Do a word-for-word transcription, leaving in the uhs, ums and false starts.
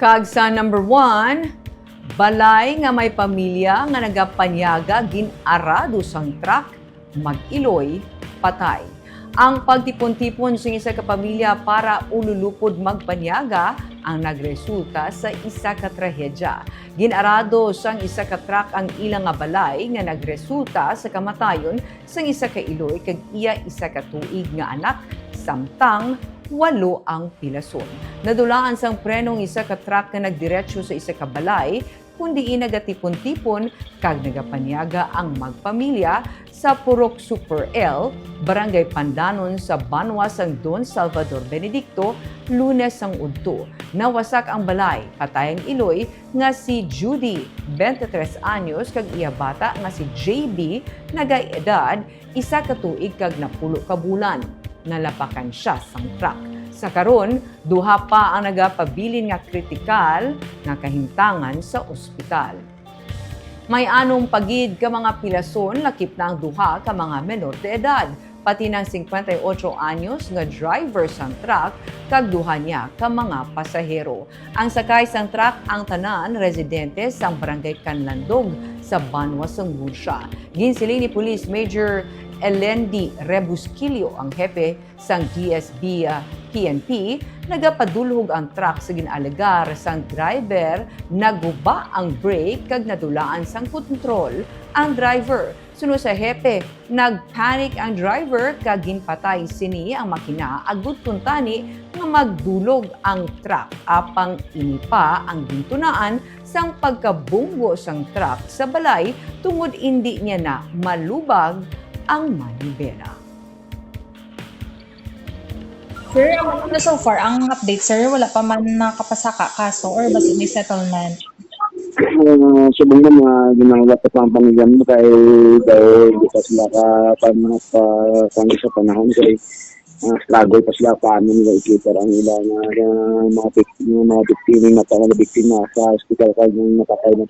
Kag sa number one, balay nga may pamilya nga nagapanyaga gin-arado sang truck, mag-iloy, patay. Ang pagtipon-tipon sing isa ka pamilya para ululupod magpanyaga ang nagresulta sa isa ka trahedya. Gin-arado sang isa ka truck ang ila nga balay nga nagresulta sa kamatayon sang isa ka iloy kag iya isa ka tuig nga anak, samtang walo ang pilason. Nadulaan sang preno ang isa ka truck nga nagdiretso sa isa ka balay, kundi nagatipon-tipon kag nagapanyaga ang magpamilya sa Purok Super L, Barangay Pandanon sa banwa sang Don Salvador Benedicto, Lunes sang udto. Nawasak ang balay, patay ang iloy nga si Judy, twenty-three anyos, kag iya bata nga si J B, nagaedad isa ka tuig kag napulo ka bulan. Nalapakan sia sang truck. Sa karon, duha pa ang nagapabilin nga kritikal nga kahimtangan sa ospital. May anom pa gid ka mga pilason, lakip na ang duha ka mga menor de edad, pati nang cincuenta y ocho anyos nga driver sang truck kag duha niya ka mga pasahero. Ang sakay sang truck, ang tanan residente sang Barangay Canlandog sa banwa sang Murcia. Ginsiling ni Police Major Elendi Rebusquillo, ang hepe sang D S B, ah, P N P, nagapadulhog ang truck sa gin-alegar sang driver naguba ang brake kag nadulaan sang kontrol ang driver. Suno sa hepe, nag-panic ang driver kag ginpatay sini ang makina, agod kuntani nga magdulog ang truck. Apang ini pa ang gintunaan sang pagkabunggo sang truck sa balay tungod indi niya na malubag ang manibela. Sir, ang ano so far, ang update, sir, wala pa man nakapasaka kaso or basi may settlement? Ah, subong na mga ginawala sa pampanigyan mo kay dahil di pa sila ka, pa, pa, pa, sa panahon kay, ah, struggle pa sila paano nila ikita ang ilang, ah, mga bik-, mga biktima, mga biktima sa hospital kay yung napatay na.